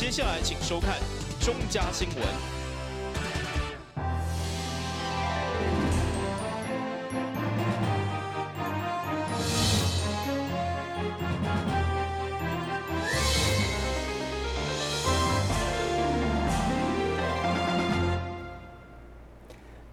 接下來請收看中嘉新聞。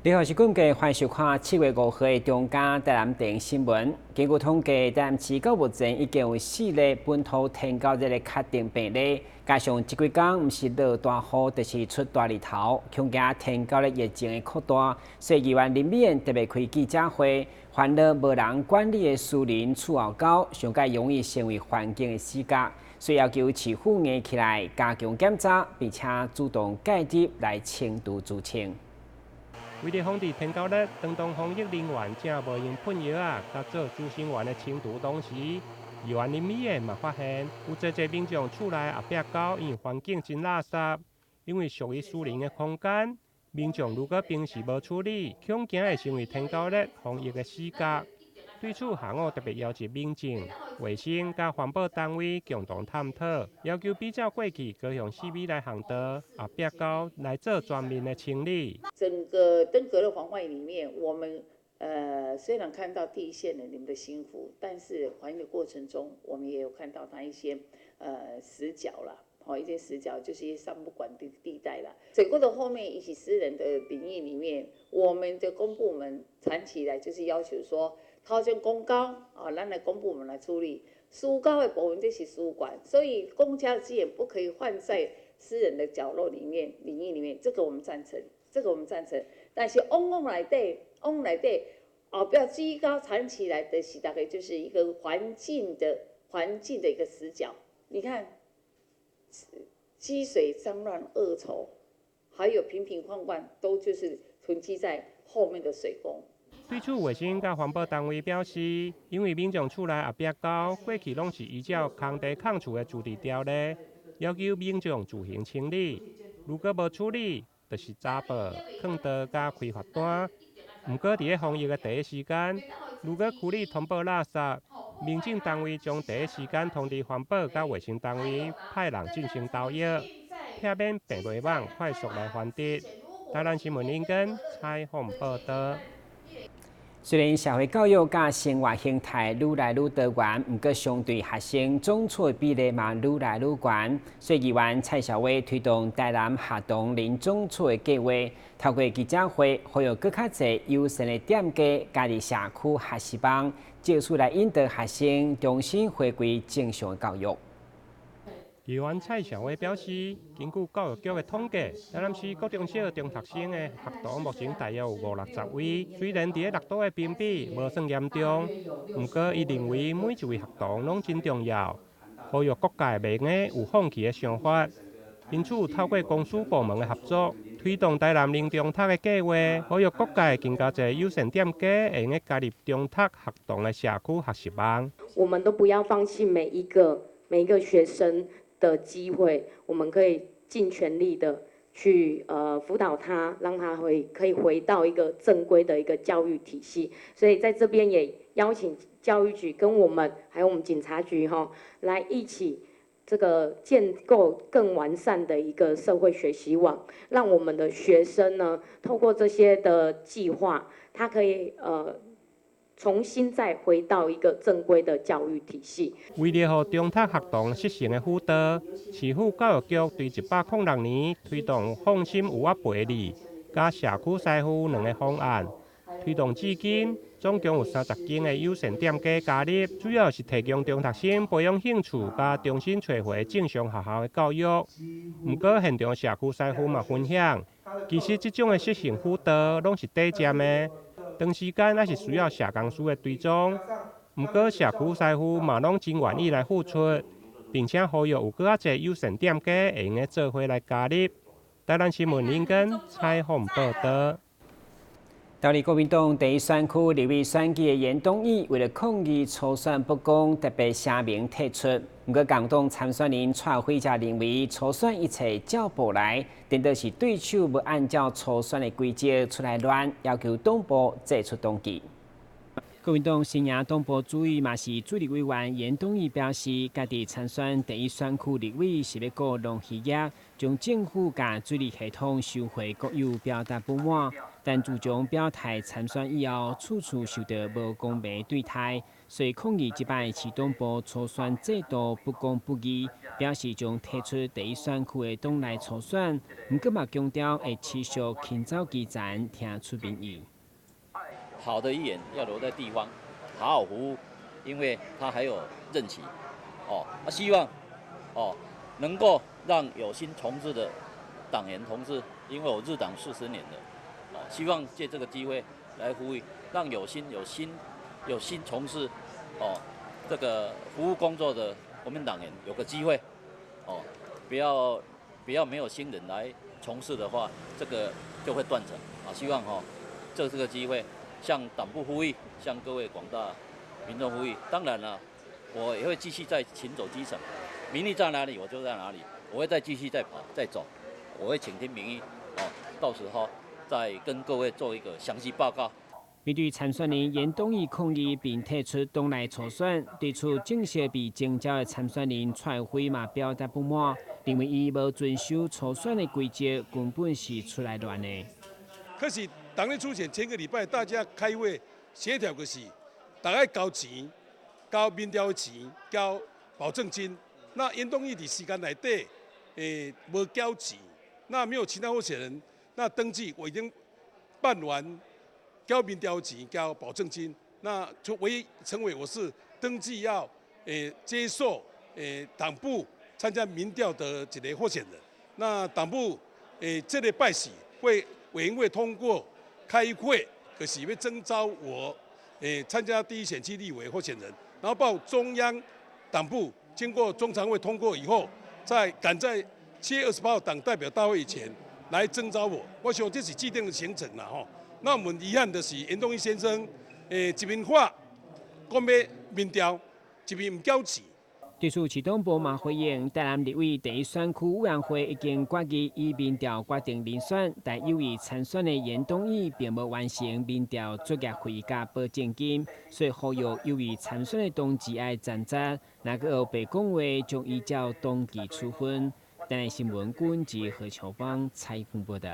你好，是本期歡迎收看7月5號的中嘉台南電新聞。根據統計，台南市到目前已經有四例本土天狗熱的確定病例，加上這幾工毋是落大雨，就是出大日頭，恐驚天狗熱疫情的擴大。所以議員林美燕特別開記者會，煩惱無人管理的私人厝後溝，上蓋容易成為環境的死角，所以要求市府硬起來加強檢查，並且主動介入來清除蛀蟲。為了防治天狗熱，當當防疫人員正無閒噴藥仔，佮做孳生源的清除同時，議員林美燕嘛發現，有濟濟民眾厝內後壁溝因為環境真垃圾，因為屬於私人的空間，民眾如果平時無處理，恐驚會成為天狗熱防疫的死角。對此，下午特別邀集民政、衛生佮環保單位共同探討，要求比照過去高雄市美來航道後壁溝來做全面的清理。整個登革熱防範裡面，我們雖然看到第一線的你們的辛苦，但是防疫的過程中，我們也有看到他一些死角啦，好一些死角就是一些三不管的地帶啦。水溝的後面一些私人的領域裡面，我們的公部門長期來就是要求說。頭前公溝啊，咱來公部門來處理；私溝的部分這是私管，所以公家的資源不可以放在私人的角落裡面、領域裡面。這個我們贊成，這個我們贊成。但是往往內底，往內底後壁水溝藏起來的是大概就是一個環境的一個死角。你看，積水、髒亂、惡臭，還有瓶瓶罐罐，都就是囤積在後面的水溝。對此，衛生佮環保單位表示，因為民眾厝內後壁溝過去攏是依照空地空厝的自治條例，要求民眾自行清理。如果無處理，就是查報、囥刀佮開罰單。毋過，佇咧防疫的第一時間，如果區裡通報垃圾，民政單位將第一時間通知環保佮衛生單位派人進行投藥，避免病媒蚊快速來繁殖。台南新聞林根採訪報導。雖然社會教育佮生活形態愈來愈多元，毋過相對學生總數的比例嘛愈來愈懸。所以議員蔡小薇推動台南學童零總厝的計劃，透過記者會，呼籲閣較濟友善的店家加入社區學習網，藉此來引導學生重新回歸正常的教育。議員蔡小薇表示，根據教育局的統計，台南市國中小中學生的學童目前大約有五六十位。雖然佇咧六都的評比無算嚴重，毋過伊認為每一位學童攏真重要，呼籲各界袂用得有放棄的想法。因此，透過公私部門的合作，推動台南零中讀的計劃，呼籲各界更加濟友善店家會用得加入中讀學童的社區學習網。我們都不要放棄每一個學生的機會，我們可以盡全力的去輔導他，讓他可以回到一個正規的一個教育體系。所以在這邊也邀請教育局跟我們，還有我們警察局哈，來一起這個建構更完善的一個社會學習網，讓我們的學生呢，透過這些的計劃，他可以重新再回到一個正規的教育體系。為了予中讀學童適性的輔導，市府教育局對106年推動放心有我陪你，佮社區師傅兩個方案，推動至今總共有30間的友善店家加入，主要是提供中學生培養興趣佮重新揣回正常學校的教育。毋過現場社區師傅嘛分享，其實這種的適性輔導攏是短暫的。長時間還是需要社工師的追蹤，毋過社區師傅嘛攏真願意來付出，並且呼籲有閣較濟友善店家會用得做伙來加入。台南新聞林根採訪報導。桃園國民黨第一選區立委選舉的嚴東義，為了抗議初選不公，特別聲明退出。毋過，共黨參選人蔡輝則認為初選一切照步來，顛倒是對手無按照初選的規則出來亂，要求黨部祭出黨紀。國民黨新營黨部主委嘛是助理委員顏東義表示，家己參選第一選區立委是欲顧農漁業，將政府共水利系統收回國有，表達不滿。但自從表態參選以後，處處受到無公平對待，所以抗議這擺市黨部初選制度不公不義，表示將提出第一選區的黨內初選。毋過嘛強調會持續勤走基層，聽取民意。好的議員要留在地方，好好服務，因為他還有任期，哦，希望哦能夠讓有心從事的黨員同志，因為我入黨40年了，哦，希望借這個機會來呼籲，讓有心從事哦這個服務工作的國民黨員有個機會，哦，不要沒有新人來從事的話，這個就會斷層啊。希望哈，借這個機會，向黨部呼籲，向各位廣大民眾呼籲。當然了，我也會繼續再勤走基層，民意在哪裡，我就在哪裡。我會再繼續再跑再走，我會傾聽民意，哦，到時候再跟各位做一個詳細報告。面對參選人顏東義抗議並提出黨內初選，對此正式被徵召的參選人蔡輝嘛表達不滿，認為伊無遵守初選的規則，根本是出來亂的。可是黨內初選前個禮拜大家開會協調的是，大家交錢、交民調的錢、交保證金。那顏東義佇時間內底，無交錢，那沒有其他候選人，那登記我已經辦完，交民調錢、交保證金，那就唯一成為我是登記要接受黨部參加民調的一個候選人。那黨部這個拜四會委員會通過開會，可是欲徵召我參加第一選區立委候選人，然後報中央黨部經過中常會通過以後，再趕在7月28號黨代表大會以前來徵召我。我想這是既定的行程啦吼。那我們遺憾的是，顏東義先生一面話講欲民調，一面毋繳錢。對此，市黨部嘛回應，台南立委第一選區委員會已經決議以民調決定人選，但有意參選的顏東義並無完成民調作業費佮保證金，所以呼籲有意參選的同志愛振作，若閣有白講話，將依照黨紀處分。台南新聞君及何秋芳採訪報道。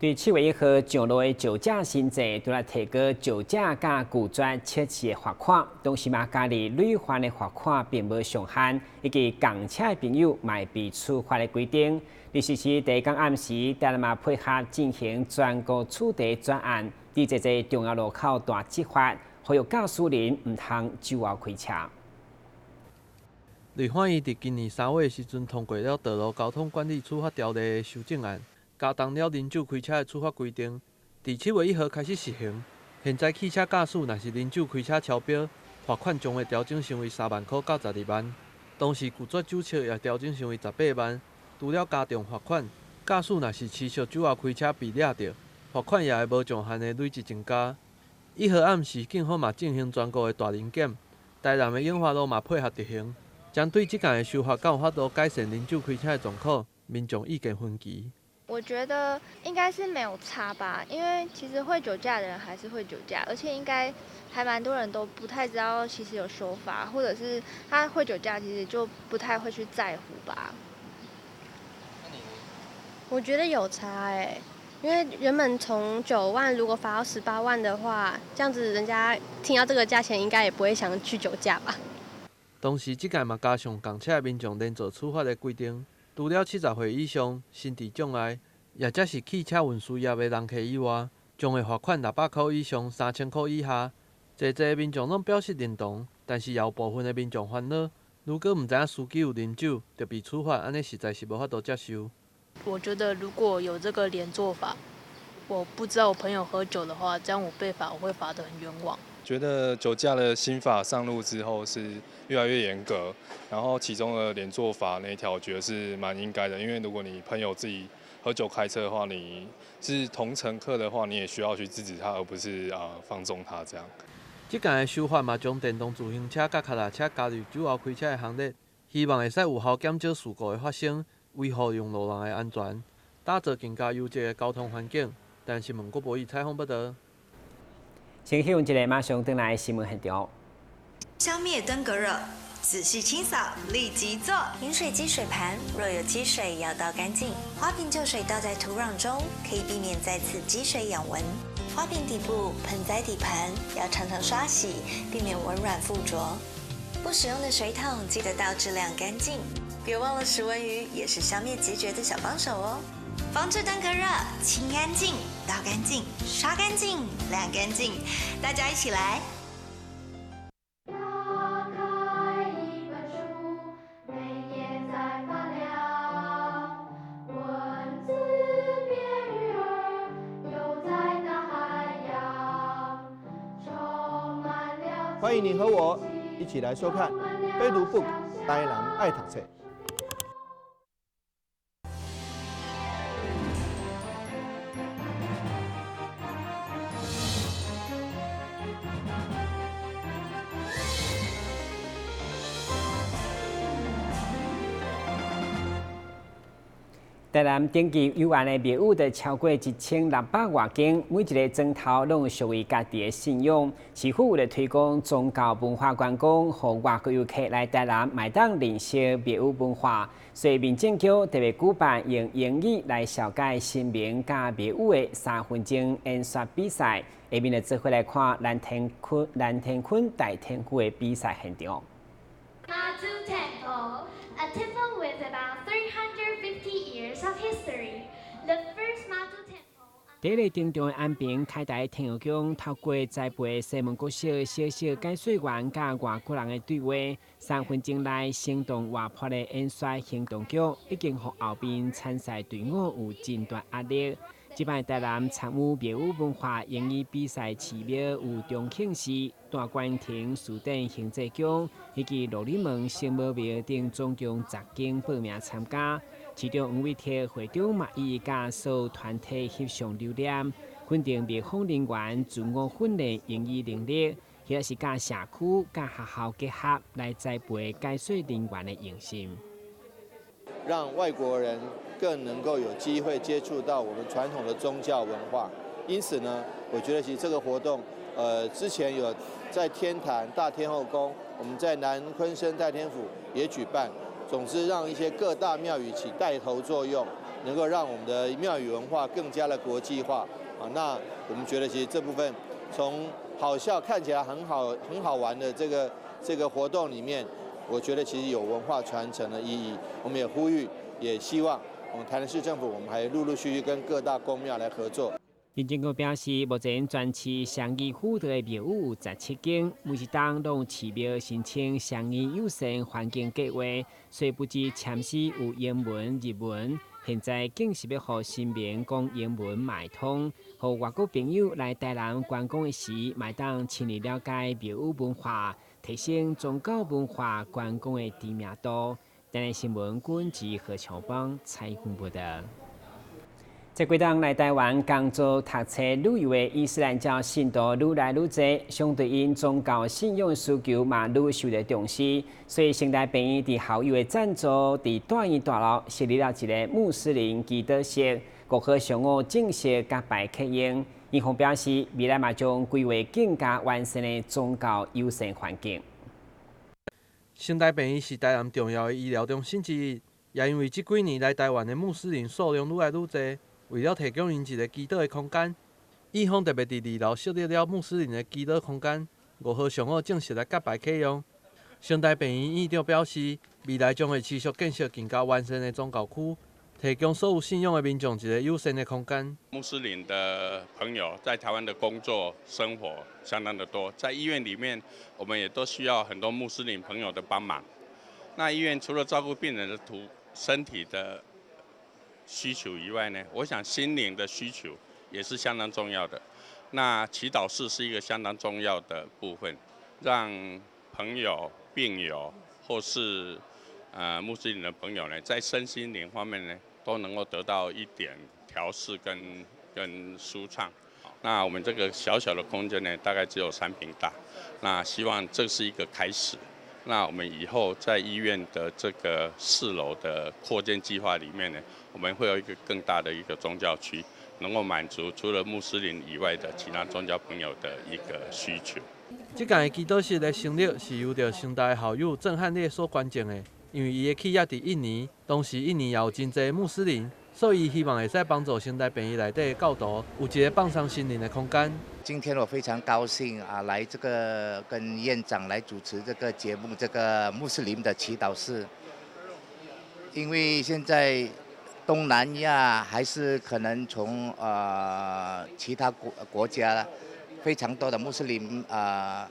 對7月1號上路的酒駕新制，除了提高酒駕佮拒絕測試的罰款，同時嘛加入累犯的罰款並無上限，以及共車的朋友嘛會被處罰的規定。佇實施第一工暗時，台南嘛配合進行全國取締專案，佇濟濟重要路口大執法，呼籲駕駛人毋通酒後開車。立法院佇今年3月時陣通過了《道路交通管理處罰條例》的修正案，加重了啉酒開車的處罰規定，佇7月1號開始實行。現在汽車駕駛若是啉酒開車超標，罰款將會調整成為3萬箍到12萬。同時拒絕酒測也調整成為18萬。除了加重罰款，駕駛若是持續酒後開車被掠著，罰款也會無上限的累積增加。1號暗時，警方嘛進行全國的大臨檢，台南的永華路嘛配合執行。針對這項的修法，敢有法度改善啉酒開車的狀況？民眾意見分歧。我覺得應該是沒有差吧，因為其實會酒駕的人還是會酒駕，而且應該還蠻多人都不太知道其實有修法，或者是他會酒駕，其實就不太會去在乎吧。我覺得有差欸，因為原本從9萬如果罰到18萬的話，這樣子人家聽到這個價錢，應該也不會想去酒駕吧。同時，這屆嘛加上共車的民眾連坐處罰的規定，除了70歲以上、心智障礙，也則是汽車運輸業的人客以外，將會罰款600箍以上3000箍以下。濟濟民眾攏表示認同，但是也有部分的民眾煩惱，如果毋知影司機有啉酒，就被處罰，按呢實在是無法度接受。我覺得如果有這個連坐法，我不知道我朋友喝酒的話，這樣我被罰，我會罰得很冤枉。覺得酒駕的新法上路之後是越來越嚴格，然後其中的連坐法那一條，我覺得是蠻應該的，因為如果你朋友自己喝酒開車的話，你是同乘客的話，你也需要去制止他，而不是啊放縱他這樣。這屆的修法嘛，將電動自行車佮腳踏車加入酒後開車的行列，希望會使有效減少事故的發生，維護用路人的安全，打造更加優質的交通環境。但是，問郭博義採訪報道。先去一个，馬上轉來新聞現場。消滅登革熱，仔細清掃，立即做。飲水機水盤若有積水，要倒乾淨。花瓶舊水倒在土壤中，可以避免再次積水養蚊。花瓶底部、盆栽底盤要常常刷洗，避免蚊卵附着。不使用的水桶記得倒置晾乾淨。別忘了食蚊魚也是消滅孑孓的小幫手哦。防治登革熱，清乾淨、倒乾淨、刷乾淨、晾乾淨，大家一起來。打開一本書，每頁在發亮，文字變魚兒，游在大海洋，充滿了。歡迎你和我一起來收看《非讀 book 台南愛讀冊》。台南登記有案的廟宇就超過1600外間，每一个磚頭攏有屬於家己的信仰。市府為了推廣宗教文化觀光，予外國遊客來台南嘛會當認識廟宇文化，所以民政局特別舉辦用英語來紹介神明佮廟宇的3分鐘演說比賽。下面就做伙來看南天坤大天府的比賽現場。媽祖 Temple, a temple with about 350 years of history. The first 媽祖 Temple. 第一个登場的安平開台天后宮，透過栽培西門國小小小解說員佮外國人的對話，3分鐘內生動活潑的演說行動劇，已經予後面參賽隊伍有真大壓力。這擺台南參與廟宇文化英語比賽，市廟有中慶寺、大觀亭寺殿行濟宮以及鹿耳門聖母廟等，總共10間報名參加。市長黃偉哲會長嘛，伊佮所有團體翕相留念，肯定廟方人員自我訓練英語能力，或者是佮社區、佮學校結合來栽培解說人員的用心，讓外國人更能夠有機會接觸到我們傳統的宗教文化。因此呢，我覺得其實這個活動，之前有在天壇大天後宮，我們在南鯤鯓代天府也舉辦。總之，讓一些各大廟宇起帶頭作用，能夠讓我們的廟宇文化更加的國際化。啊，那我們覺得其實這部分從好笑看起來很好、很好玩的這個活動裡面，我覺得其實有文化傳承的意義。我們也呼籲，也希望我們台南市政府，我們還陸陸續續跟各大宮廟來合作。民政局表示，目前全市雙語輔導的廟宇有17間，每一冬攏有寺廟申請雙語友善環境計劃，所以不止簽詩有英文、日文，現在更是欲予神明講英文嘛會通，予外國朋友來台南觀光的時，嘛會當深入了解廟宇文化，提升宗教文化觀光的知名度。台南新聞軍記何長邦採訪報道。這幾冬來台灣工作、讀冊、旅遊的伊斯蘭教信徒愈來愈濟，相對𪜶宗教信仰需求嘛愈受到重視，所以成大病院佇校友的贊助，佇大院大樓設立了一个穆斯林祈禱室，5號上午正式揭牌啟用。院方表示，未來嘛將規劃更加完善的宗教友善環境。成大病院是台南重要的醫療中心之一，也因為這幾年來台灣的穆斯林數量愈來愈濟。為了提供𪜶一个祈禱的空間，院方特別佇2樓設立了穆斯林的祈禱空間。5號上午正式來揭牌啟用。成大病院院長表示，未來將會持續建設更加完善的宗教區，提供所有信仰的民眾一个友善的空間。穆斯林的朋友在台灣的工作生活相當的多，在醫院裡面，我們也都需要很多穆斯林朋友的幫忙。那醫院除了照顧病人的身體的需求以外呢，我想心靈的需求也是相當重要的。那祈禱室是一個相當重要的部分，讓朋友、病友或是穆斯林的朋友呢，在身心靈方面呢，都能夠得到一點調適跟舒暢。那我們這個小小的空間呢，大概只有3坪大。那希望這是一個開始。那我們以後在醫院的這個4樓的擴建計劃裡面呢，我們會有一個更大的一個宗教區。能夠滿足除了穆斯林以外的其他宗教朋友的一個需求。這間的祈禱室的成立是由著成大的校友鄭漢烈所捐贈的，因為伊的企業佇印尼，當時印尼也有真濟穆斯林，所以希望會使幫助成大病院內底的教徒有一個放鬆心靈的空間。今天我非常高興啊，來這個跟院長來主持這個節目，這個穆斯林的祈禱室，因為現在東南亞還是可能從其他國家非常多的穆斯林啊，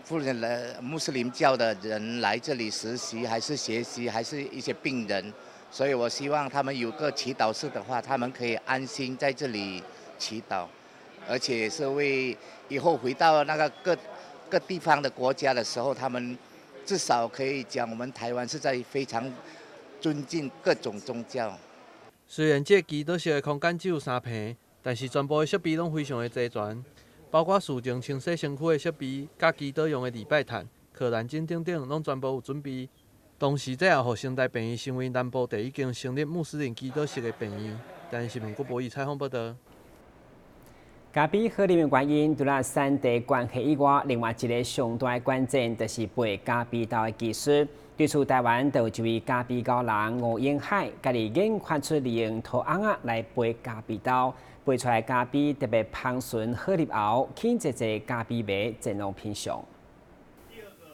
富人來穆斯林教的人來這裡實習，還是學習，還是一些病人，所以我希望他們有個祈禱室的話，他們可以安心在這裡祈禱。而且是為以後回到那個各各地方的國家的時候，他們至少可以講，我們台灣是在非常尊敬各種宗教。雖然這個祈禱室的空間只有3坪，但是全部的設備攏非常的齊全，包括事前清洗身軀的設備、佮祈禱用的禮拜毯、可蘭經等等，攏全部有準備。同時，這也予成大病院成為南部第一間成立穆斯林祈禱室的病院。台視新聞郭博義採訪報道。咖啡好啉的原因，除了產地關係以外，另外一个上大的關鍵就是焙咖啡豆的技術。對此，台灣就有一位咖啡高人吳永海，家己研發出利用土甕仔來焙咖啡豆，焙出來咖啡特別芳醇好入喉，吸引濟濟咖啡迷前往品嘗。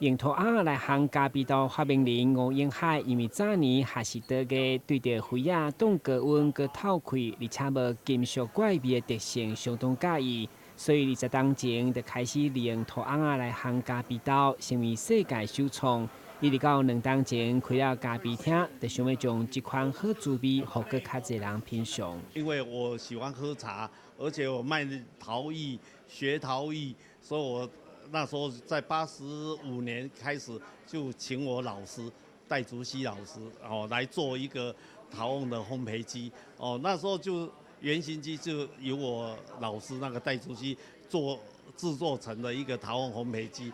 用土甕仔來烘咖啡豆發明人吳永海，因為早年學習陶藝，對著灰仔擋高溫、閣透氣，而且無金屬怪味的特性相當佮意，所以20冬前就開始利用土甕仔來烘咖啡豆，成為世界首創。一直到2冬前開了咖啡廳，就想欲將這款好滋味，予閣較濟人品嘗。因為我喜歡喝茶，而且我賣陶藝、學陶藝，所以我那時候在85年開始就請我老師戴竹溪老師哦來做一個陶甕的烘焙機哦，那時候就原型機就由我老師那個戴竹溪做製作成的一個陶甕烘焙機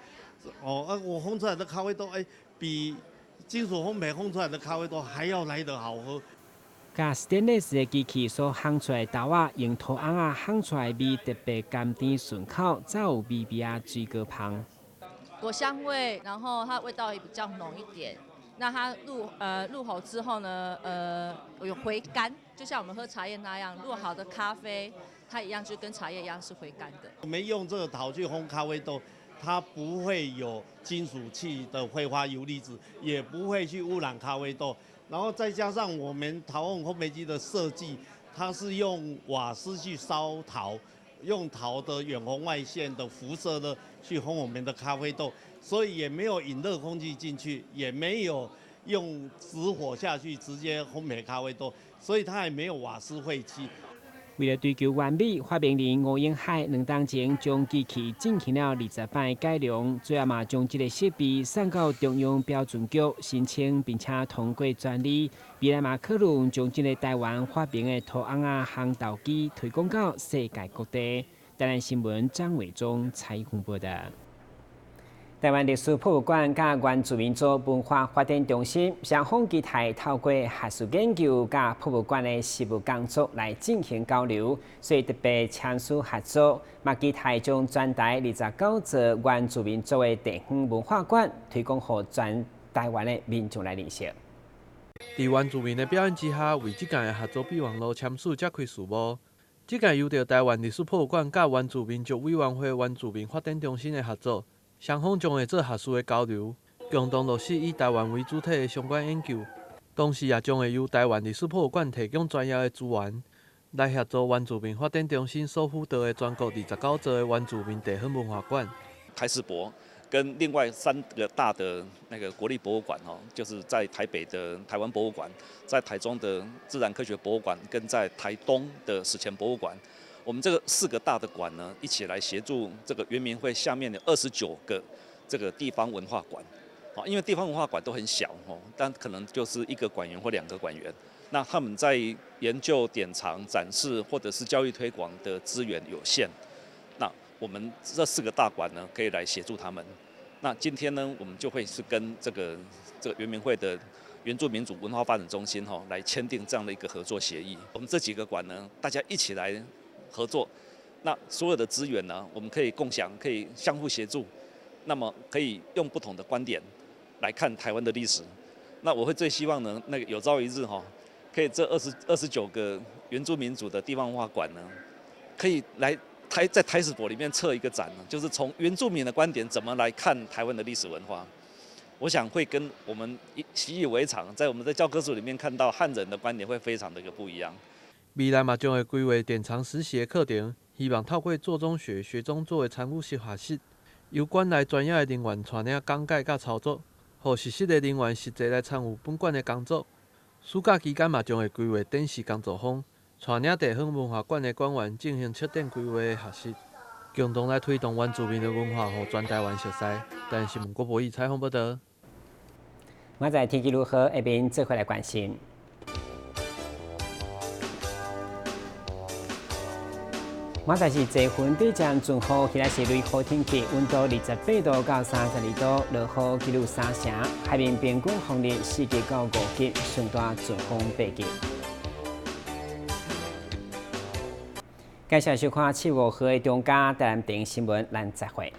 哦，啊我烘出來的咖啡豆哎比金屬烘焙烘出來的咖啡豆還要來得好喝。佮ステンレス的機器所烘出來豆仔，用土甕仔烘出來味特別甘甜順口，才有微微仔水果芳。果香味，然後它味道也比較濃一點。那它入喉之後呢，有回甘，就像我們喝茶葉那樣，入好的咖啡，它一樣就跟茶葉一樣是回甘的。我們用這個陶去烘咖啡豆，它不會有金屬氣的揮發游離子，也不會去污染咖啡豆。然後再加上我們陶甕烘焙機的設計，它是用瓦斯去燒陶，用陶的遠紅外線的輻射呢去烘我們的咖啡豆，所以也沒有引熱空氣進去，也沒有用直火下去直接烘焙咖啡豆，所以它也沒有瓦斯廢氣。為了追求完美，發明人吳永海2冬前將機器進行了20擺改良，最後嘛將這个設備送到中央標準局申請，並且通過專利。未來嘛可能將這个台灣發明的土甕仔烘豆機推廣到世界各地。台南新聞張偉忠採訪報道。台灣歷史博物館佮原住民族文化發展中心雙方期待透過學術研究佮博物館的實務工作來進行交流，所以特別簽署合作，嘛期待將全台29座原住民族的地方文化館推廣予全台灣的民眾來認識。佇原住民的表演之下，為這屆的合作備忘錄簽署才開序幕。這屆由著台灣歷史博物館佮原住民族委員會原住民發展中心的合作。雙方將會做學術的交流，共同落實以台灣為主體的相關研究。同時，也將會由台灣歷史博物館提供專業的資源，來協助原住民發展中心所輔導的全國29座的原住民地方文化館。台史博跟另外3個大的那個國立博物館哦，就是在台北的台灣博物館，在台中的自然科學博物館，跟在台東的史前博物館。我們這個4個大的館呢，一起來協助這個原民會下面的29個這個地方文化館，因為地方文化館都很小哦，但可能就是一個館員或兩個館員，那他們在研究、典藏、展示或者是教育推廣的資源有限，那我們這4個大館呢，可以來協助他們。那今天呢，我們就會是跟這個原民會的原住民族文化發展中心哈來簽訂這樣的一個合作協議。我們這幾個館呢，大家一起來合作，那所有的資源呢，我們可以共享，可以相互協助，那麼可以用不同的觀點來看台灣的歷史。那我會最希望呢，那個有朝一日哈，可以這29個原住民族的地方文化館呢，可以來在台史博裡面策一個展呢，就是從原住民的觀點怎麼來看台灣的歷史文化。我想會跟我們習以為常，在我們的教科書裡面看到漢人的觀點會非常的一個不一樣。未來嘛將會規劃典藏實習的課程，希望透過做中學、學中做的參與式學習，由館內專業的人員帶領講解佮操作，予實習的人員實際來參與本館的工作。暑假期間嘛將會規劃展示工作坊，帶領地方文化館的館員進行策展規劃的學習，共同來推動原住民的文化，予全台灣熟悉。台視新聞郭博義採訪報導。我在天氣如何？下面做伙來關心。我在是坐雲對將陣雨，今仔是雷雨天氣，溫度28度到32度，落雨幾率3成。海面平均風力4級到5級，上大陣風8級。感謝收看7月5號的中嘉台南電新聞，咱再會。